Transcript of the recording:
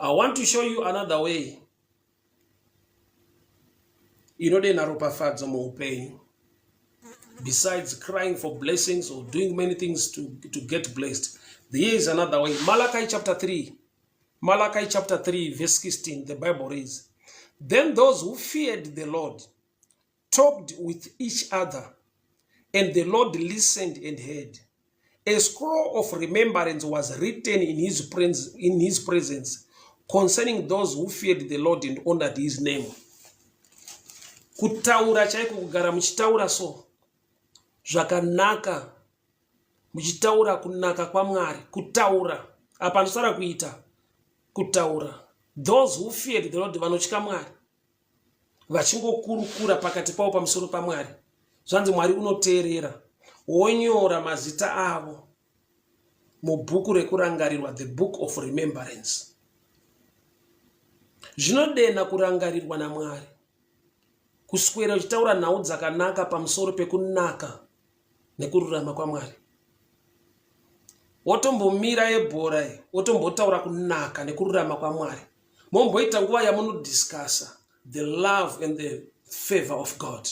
I want to show you another way inodenha ropafadzo muupenyu, besides crying for blessings or doing many things to get blessed. There is another way. Malachi chapter 3, Malachi chapter 3 verse 16, the Bible reads, "Then those who feared the Lord talked with each other, and the Lord listened and heard. A scroll of remembrance was written in his presence concerning those who feared the Lord and honored his name." Kutaura chaiko, kugara muchitaura so zvakanaka, muchitaura kunaka kwaMwari. Kutaura apa ndosara kuita kutaura. Those who feared the Lord, vanotya Mwari, vachingokurukura pakati pavo pamusoro paMwari, zvanzi Mwari unoteerera, wonyora mazita avo mubhuku rekurangarirwa, the book of remembrance. Zvinodena kurangarirwa naMwari, kuswera uchitaura nhau dzakanaka pamusoro pekunaka nekururama kwaMwari. Wotombomira yebhora, wotombotaura kunaka nekururama kwaMwari, momboita nguva yamunodiscussa the love and the favor of God.